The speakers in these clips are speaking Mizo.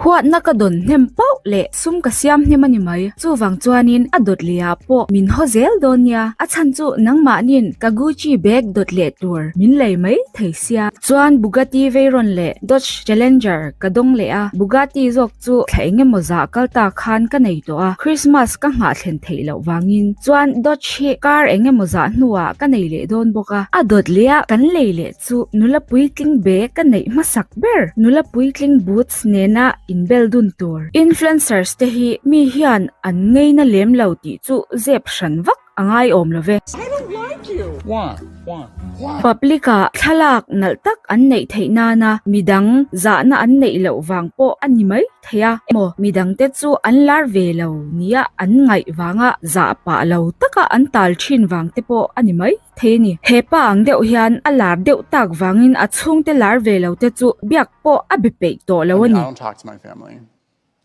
Huatna ka dawn hnem pauh leh sum ka siam hnem a ni mai. Chuvang chuanin a dawt leh ah pawh min haw zel dawn nia. A chhan chu nangmahnin ka Gucci bag dawt leh tur min lei mai thei sia. Chuan Bugatti Veyron leh Dodge Challenger ka dawng leh a, Bugatti zawk chu thla eng emaw zah kal ta khan ka nei tawh a, Christmas ka nghah thlen theih loh vangin chuan Dodge hi car eng emaw zah hnuah ka nei leh dawn bawk a. A dawt leh a kan lei leh chu nula puitling bag ka neih hmasak ber, nula puitling boots nena inbel dun tur. Influencers te hi mi hian an ngeina lem lo tih chu zep hran vak a ngai awm lo ve. Public ah thlalak nalh tak an neih theih nana midang zahna an neih loh vang pawh a ni mai thei a, emaw midangte chu an lar ve lo nia an ngaih vanga zah pah lo taka an tal thin vang te pawh a ni mai thei a ni. He pa ang deuh hian a lar deuh tak vangin a chhungte lar ve lo te chu biak pawh a be peih tawh lo a ni.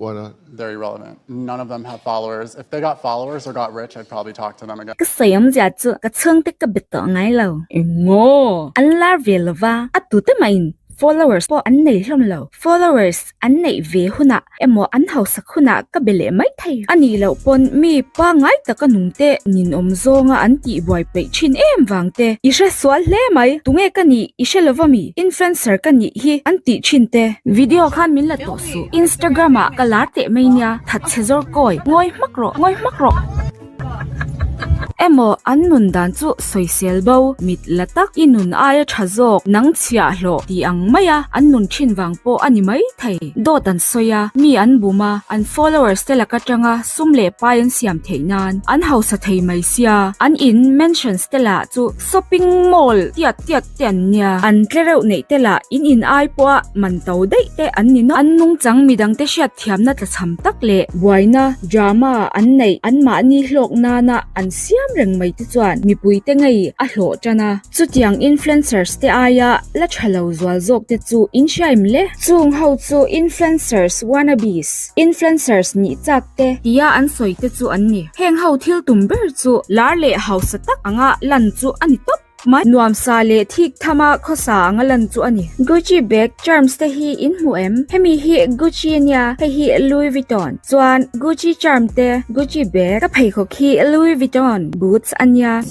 Why not? They're irrelevant. None of them have followers. If they got followers or got rich, I'd probably talk to them again. Ka sawi awmzia chu ka chhungte ka be tawh ngai lo. Engaw! An lar ve lova, a tute mahin followers pawh an nei hlawm lo. Followers an neih ve hunah emaw an hausak hunah ka be leh mai thei. A nih loh pawn mi pangngai taka nungte ninawm zawnga an tihbuai peih thin em vang te i hre sual hle mai. Tunge ka nih i hre lova mi? Influencer ka nih hi an tih thin te. Video khan min la tawh suh. Instagram ah ka lar teh mai nia, that chhe zawr kawi, ngawi hmak rawh, ngawi hmak rawh. Emaw an nun dan chu sawisel bo, mit la tak, i nun aia tha zawk, nang chhiah hlawh tih ang maia an nun thin vang pawh a ni mai thei. Dawt an sawi a, mi an bum a, an followers te lak atanga sum leh pai an siam theih nan an hausa thei mai sia, an in mansions te lah chu shopping mall tiat tiat te an nia, an tle reuh neih te lah in in ai pawha man to daih te an ni nawk. An nungchang midangte hriat thiamna tlachham tak leh buaina drama an neih anmahni hlawk nana an siam reng mai te chuan mipuite ngei a hlawh tan a. Chutiang influencers te aia la tha lo zual zawk te chu in hriaim le. Chung ho chu influencers wannabes, influencers nih chak te tia an sawi te chu an ni. Heng ho thil tum ber chu lar leh hausa tak anga lan chu a ni tawp. Mai nuamsa leh thik thama khawsa anga lan chu a ni. Gucci bag charms te hi in hmu em? Hemi hi Gucci ania, hei hi Louis Vuitton. Chuan Gucci charm te, Gucci bag, ka pheikhawk hi Louis Vuitton boots ania.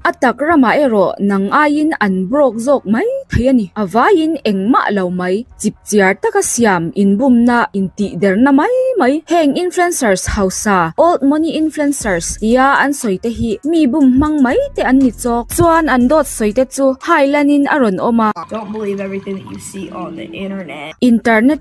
A tak ramah erawh nang aiin an broke zawk mai thei a ni. A vaiin engmah lo mai. Chip chiar taka siam inbumna intihderna mai mai. Heng influencers hausa, old money influencers, tia an sawi te hi mi bum hmang mai te an ni chawk. Chuan an dawt sawi te chu hai lanin a rawn awm a. Don't believe everything that you see on the internet. Internet.